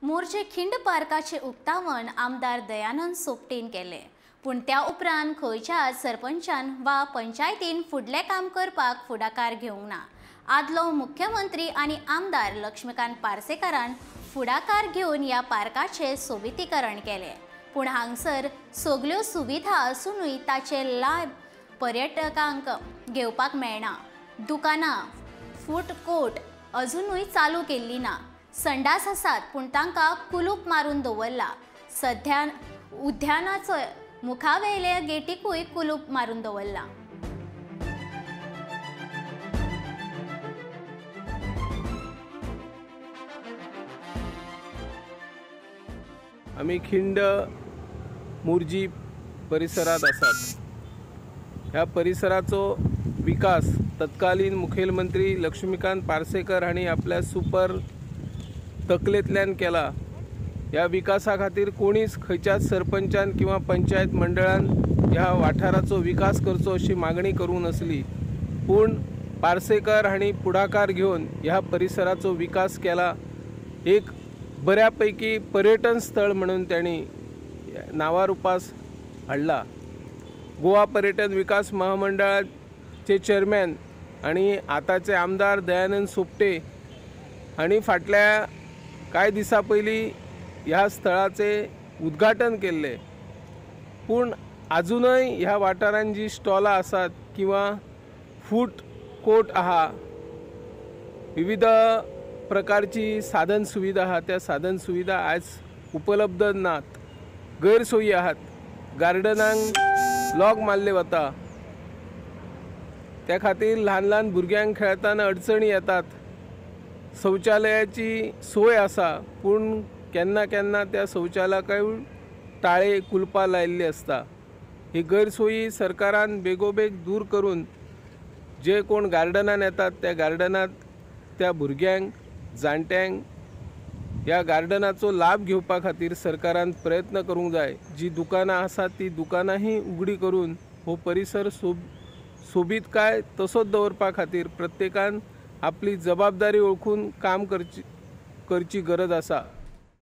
मोरजे खिंड पार्काचे उक्तावण आमदार दयानंद सोपटेन केले, पूण त्या उपरांत खंयच्याच सरपंचान वा पंचायतीन फुडलें काम करपाक फुडाकार घेवंक ना। आदलो मुख्यमंत्री आनी आमदार लक्ष्मीकांत पार्सेकारान फुडाकार घेवन ह्या पार्काचे सोबितीकरण केले, पूण हांगसर सगल्यो सुविधा आसुनूय ताचे लाभ पर्यटकांक घेवपाक मेळना। दुकानां, फूड कोर्ट अजुनूय चालू केल्ली ना। संडास आसात पूण तांकां कुलूप मारून दवरला। सध्या उद्यानाचो मुखावेले गेटीकूय कुलूप मारून दवरला। आमी खिंड मोरजी परिसरात आसात। ह्या परिसराचो विकास तत्कालीन मुखेलमंत्री लक्ष्मीकांत पार्सेकर हांणी आपल्या सुपर तकलेंतल्यान केला। ह्या विकासा खातीर कोणीच खंयच्याच सरपंचान किंवा पंचायत मंडळान ह्या वाठाराचो विकास करचो अशी मागणी करूंक नासली, पूण पार्सेकर हांणी पुढाकार घेवन ह्या परिसराचो विकास केला। एक बऱ्या पैकी पर्यटन स्थळ म्हणून त्यांनी नावारूपास हाडला। गोवा पर्यटन विकास महामंडळाचे चेअरमॅन आणि आताचे आमदार दयानंद सोपटे हांणी फाटल्या कांय दिसां पयलीं ह्या स्थळाचे उद्घाटन केल्लें, पूण आजुनय ह्या वाठारांत जी स्टॉलां आसात किंवा फूड कोर्ट आहा, विविध प्रकारची साधन सुविधा आहा, त्या साधन सुविधा आयज उपलब्ध नात, गैरसोयी आहात। गार्डनांक लॉक मारले वता, त्या खातीर ल्हान ल्हान भुरग्यांक खेळतना अडचणी येतात। शौचालयाची सोय आसा, पूण केन्ना केन्ना त्या शौचालयाकूय टाळे कुलपां लायिल्ली आसता। ही गैरसोयी सरकारान बेगोबेग दूर करून जे कोण गार्डनान येतात त्या गार्डनांत त्या भुरग्यांक, जाणट्यांक ह्या गार्डनाचो लाभ घेवपा खातीर सरकारान प्रयत्न करूंक जाय। जी दुकानां आसात ती दुकानांही उगडी करून हो परिसर सोबीतकाय तसोच दवरपा खातीर प्रत्येकान आपली जबाबदारी ओळखून काम करची गरज आसा।